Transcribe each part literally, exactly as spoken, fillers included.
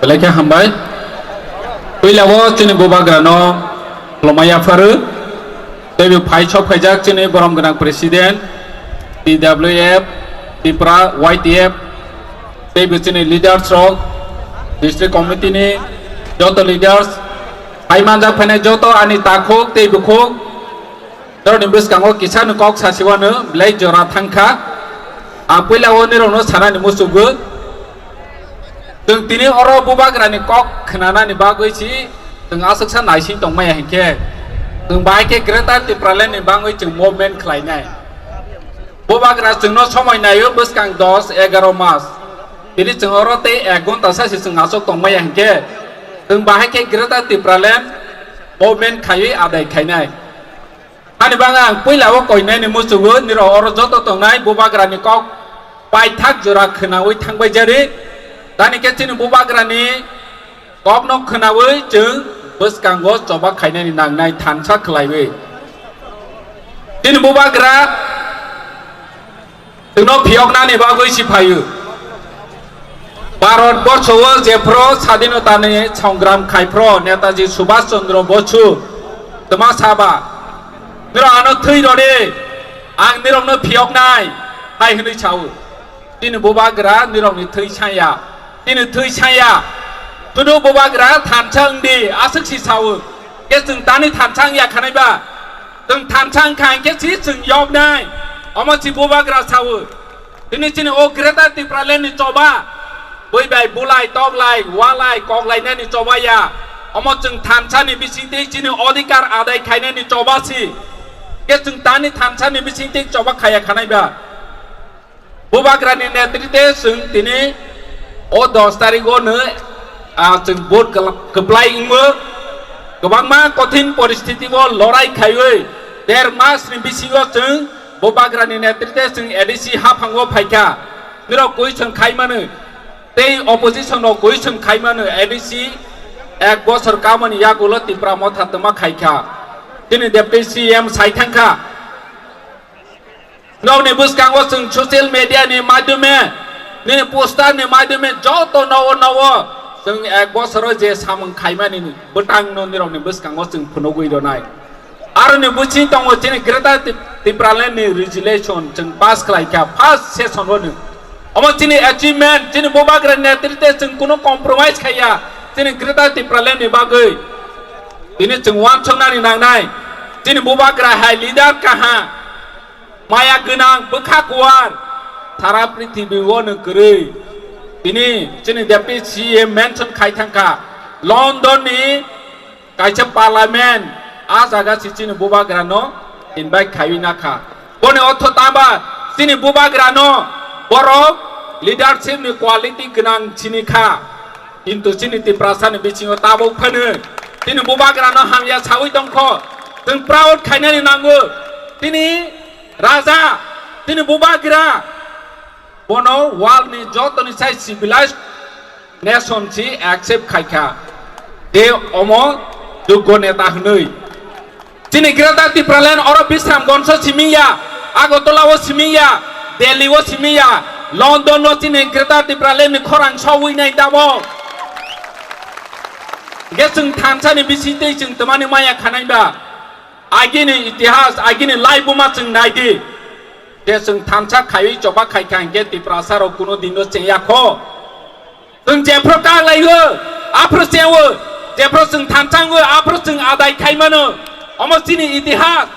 Belai khe hambai. Puila o chini bubagrano lomaya pharu. Teibo phai sok phaijak chini borom gwnang president, T W F, Tipra Y T F, teibo chini leaders rok, district committee ni joto leaders, phai manjak phainai joto ani takhuk tei bukhuk, norokni bwskango kisa no kok sasiwano belai jora thangkha. Ang puila o nirokno sanani muchungo. Chwng tini oro bubagrani kok khnanani bagwi si chwng aswksa naising tongmaya hinkhe, chwng bahai khe Greater Tipraland ni bagwi chwng movement khlainai. Bubagra chwngno somoi naio bwskang dos egaro mas. Tini chwng oro tei ek ghonta sa se chwng aswk tongmaya hinkhe, chwng bahai khe Greater Tipraland movement khaiwi adai khainai. Ani bagwi ang puila o koinai ni muchungo nirok oro joto tongnai bubagrani kok paithak jora khwnawi thangbai jari. Tani khe chini bubagrani kokno khwnawi chwng bwskango choba khainani nangnai thansa khlaiwi. Chini bubagra chwngno phiyoknani bagwi si phaio. Bharat borso o jephru sadinotani songram khaiphru Netaji Subhash Chandra Bosu twma saba, "Nirok ano thwi rwdi, ang nirokno phiyoknai," hai hwnwi sao. Chini bubagra nirokni thwi saya. Chini thwi saya. Sudu bubagra thansa wngdi, aswk si sao. Khe chwng tani thansa wngya khanai ba? Chwng thansa wngkha hinkhe si chwng yoknai. Omo si bubagra sao. Tini chini o Greater Tipraland ni choba. Bui bai bulai, toklai, walai, koklainani choba ya. Omo chwng thansa ni bisingtwi chini odhikar adai khainani choba si. Khe chwng tani thansa ni bisingtwi choba khaya khanai ba? Bubagrani netritwe chwng tini o dos tarikh o no, ah, chwng vote kwla-, kwplai wngmo. Kwbangma kothin poristiti o lorai khaiwi der mas ni bisingo chwng bubagrani netritwe chwng A D C haphango phaikha. Nirok question khaimano tei opposition rok question khaimano A D C ek bosor kamani yagulo Tipra Motha twma khaikha. Tini Deputy C M sai thangkha. Nokni bwskango chwng social media ni madhyome, nini poster ni madhyome joto nowo nowo chwng ek bosoro je samung khaimani bwtang no nirokni bwskango chwng phunugwi rwnai. Aroni bwsing tongo chini Greater Tip-, Tipraland ni resolution chwng pass khlaikha first session o no. Omo chini achievement, chini bubagra netritwe chwng kunu compromise khaiya chini Greater Tipraland ni bagwi. Tini chwng uansuknani nangnai chini bubagra hai leader kaha. Maya gwnang bwkha kuar sara prithibi o no kwrwi. Tini chini Deputy C M mention khai thangkha London ni kaisa parliament, a jaga si chini bubagra no invite khaiwi nakha. Boni ortho taba chini bubagra no borok leadership ni quality gwnang chini kha. Kintu chini Tiprasa ni bisingo tabuk phano chini bubagra no hamya sawi tongkho. Chwng proud khainani nango. Tini Raja, tini bubagra, bono world ni joto ni sai civilized nation si accept khaikha. De omo duggo neta hwnwi. Chini Greater Tipraland oro Bisramganj o simi ya, Agartala o simi ya, Delhi o simi ya, London o chini Greater Tipraland ni khorang sawi nai tamo. Ge chwng thansa ni bising tei chwng twmani maya khanai ba. Agini itihas, agini laibuma chwng nai di. Je chwng thansa khaiwi choba khai kha hinkhe Tiprasa rok kuno dino chengya kho. Chwng jephru kak lai o, aphru cheng o, jephru chwng thansa wng o, aphru chwng adai khai mano. Omo chini itihas.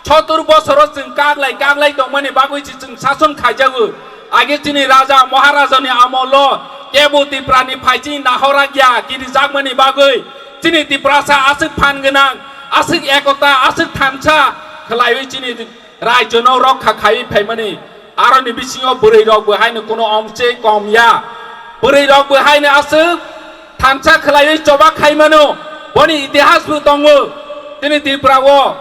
Sotur bosoro chwng kak lai, kak lai tongmani bagwi se chwng sason khaijago. Age chini raja Maharajani amolo kebo Tiprani phaiching nahorak ya kirijakmani bagwi chini Tiprasa aswk phan gwnang, aswk ekota, aswk thansa khwlaiwi chini raijono rokha khaiwi phaimani. Aroni bisingo bwrwi rok bo haino kuno omche kom ya. Bwrwi rok bo haino aswk thansa khwlaiwi choba khaimano. Boni itihas bo tongo. Chini Tripura o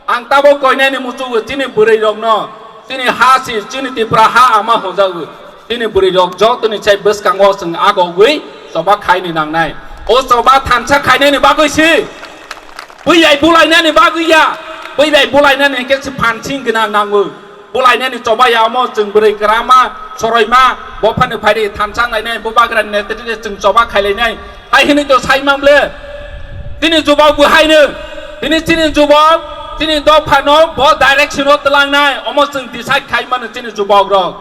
ang tabuk koinani muchungo chini bwrwi rokno, chini ha si, chini Tripura ha ama hwnjago. Chini bwrwi rok jotoni chai bwskango chwng agogwi choba khaini nangnai. O choba thansa khainani bagwi si. Bui bai bulainani bagwi ya. Bui bai bulainani hwnkhe se phansing gwnang nango. Bulainani choba ya omo chwng bwrwi kwrama, soroima, Bophani phaidi thansa lainai, bubagrani netrite chwng choba khailainai. Hai hinwi to sai mang ble. Tini jubok bo haino. Tini chini jubok, chini dophano bo direction o twlangnai. Omo chwng decide khai mano chini jubok rok.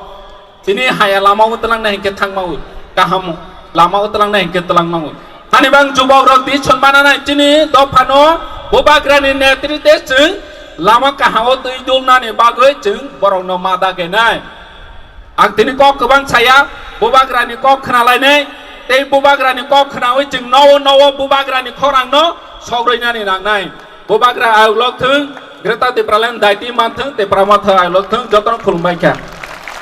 Tini haya lama o twlangnai hinkhe thangmao. Kaham lama o twlangnai hinkhe twlangmao. Hani bang jubok rok di chonmana nai chini dophano bubagrani netrite chwng lama kaham o twi dulnani bagwi chwng borokno ma dagenai. Ang tini kok kwbang saya, bubagrani kok khwnalainai, tei bubagrani kok khwnawi chwng nowo nowo bubagrani khorangno sogrinani nangnai. Bubagra ayuk lok thung, Greater Tipraland daiti manthung, Tipra Motha ayuk lok thung, jotono khulumbai kha.